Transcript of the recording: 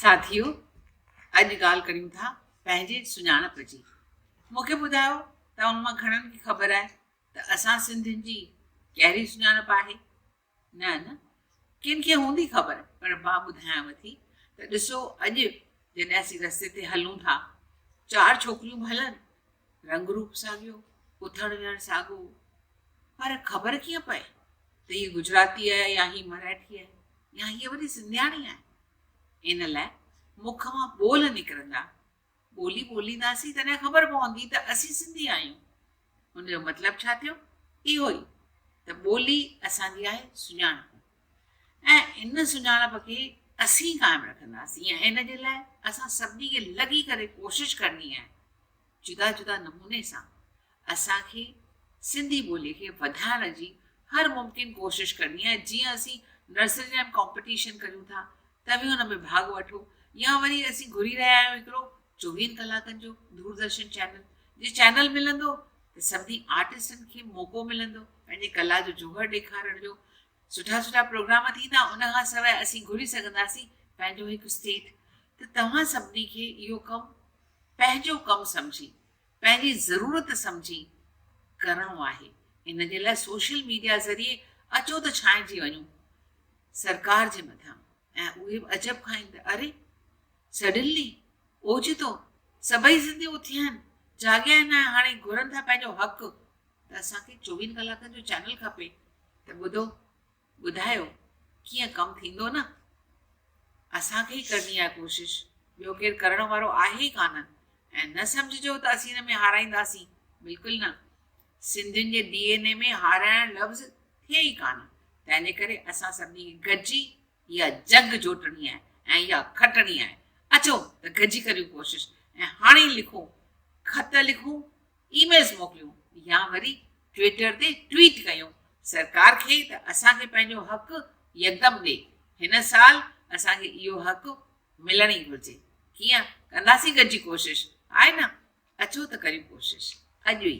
ساٿيو اڄ ڳالهه ڪريون ٿا پنهنجي سڃاڻپ جي. مون کي ٻڌايو توهان مان گهڻن کي خبر آهي ته اسان سنڌين جي ڪهڙي سڃاڻپ آهي؟ نه نه ڪن کي هوندي خبر پر مان ٻڌايانو ٿي ته ڏسو اڄ جڏهن اسين رستي تي هلون ٿا چار ڇوڪريون به هلن رنگ روپ ساڳيو اٿڻ ويهڻ ساڳو پر خبر ڪيئن پئي ته هيء گجراتي آهي يا هي مراٺي آهي يا هيء وري سنڌياڻي آهي. ان لاء مک مان ٻول نڪرندا، ٻولي ٻولينداسين تڏهن خبر پوندي ته اسين سنڌي آهيون. ان جو مطلب ڇا ٿيو؟ اهو ئي ته ٻولي اسان جي آهي سڃاڻپ ۽ ان سڃاڻپ کي اسين قائم رکنداسين ۽ ان جي لاء اسان سڀني کي لڳي ڪري ڪوشش ڪرڻي آهي. جدا جدا نموني سان اسان کي سنڌي ٻولي کي وڌائڻ جي هر ممڪن ڪوشش ڪرڻي آهي جيئن اسين نرسري رائم ڪامپٽيشن ڪريون ٿا توهين ان ۾ ڀاڳ وٺو يا وري اسين گهري رهيا آهيون هڪڙو چوويهن ڪلاڪن جو دوردرشن چينل جي چينل ملندو ته سڀني آرٽسٽن کي موقعو ملندو پنهنجي ڪلا جو جوهر ڏيکارڻ جو سٺا سٺا پروگرام ٿيندا ان کان سواء اسين گهري سگهنداسين پنهنجو هڪ اسٽيٽ ته توهان سڀني کي اهو ڪم پنهنجو ڪم سمجهي، پنهنجي ضرورت سمجهي ڪرڻو آهي. ان جي لاء سوشل ميڊيا ذريعي اچو ته ڇانئجي وڃون سرڪار جي مٿان ۽ اهي به عجب کائين ته اري سڊنلي اوچتو سڀئي سنڌي اٿيا آهن، جاڳيا آهن ۽ هاڻي گهرن ٿا پنهنجو حق ته اسان کي چوويهن ڪلاڪن جو چينل کپي ته ٻڌو ٻڌايو ڪيئن ڪم ٿيندو نه؟ اسان کي ئي ڪرڻي آهي ڪوشش، ٻيو ڪير ڪرڻ وارو آهي ئي ڪانه ۽ نه سمجهجو ته اسين هن ۾ هارائينداسين، بلڪل نه. سنڌين جي ڊي اين اي ۾ هارائڻ لفظ ٿئي ئي ڪانه، تنهن جي ڪري اسان سڀني کي گڏجي اها جنگ جوٽڻي آهي ۽ اها کٽڻي آهي. اچو ته گڏجي ڪريون ڪوشش ۽ هاڻي ئي لکون، خط لکون اي ميلز موڪليون يا وري ٽوئيٽر تي ٽوئيٽ ڪيون سرڪار کي ته اسان کي پنهنجو حق يڪدم ڏي هن سال اسان کي اهو حق ملڻ ئي گهرجي ڪيئن ڪنداسين گڏجي ڪوشش آهي نه اچو ته ڪريون ڪوشش اڄ ئي.